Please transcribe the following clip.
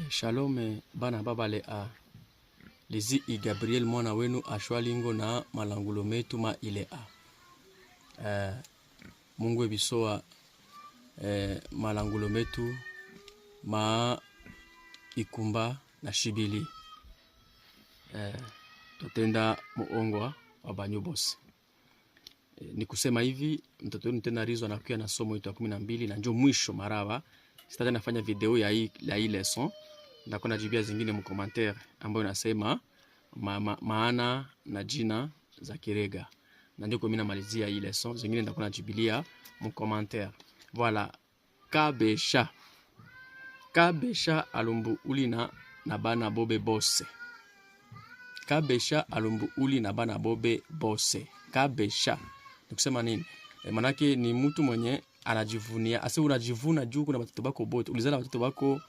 Shalom bana babale a lezi i Gabriel mwana wenu ashwalingo na malangulo metu ma ile a Mungu ebisoa malangulo metu ma ikumba na shibili totenda muongwa wa banyu bose. Ni kusema hivi mtoto wenu tena Rizo anakuya na somo yetu ya 12 na njo mwisho maraba. Sitata nafanya video ya hii ya hii leçon, ndakuwa najibia zingine mu commentaire ambayo nasema maana na jina za Kirega, na ndio mimi namalizia hii leçon, zingine ndakuwa najibilia mu commentaire. Voilà, kabesha kabesha alumbu ulina na bana bobe bose. Kabesha alumbu uli na bana bobe bose. Kabesha ni kusema nini? Manake ni mtu mwenye anajivunia, ase unajivuna juu kuna watoto bako bote, ulizala watoto bako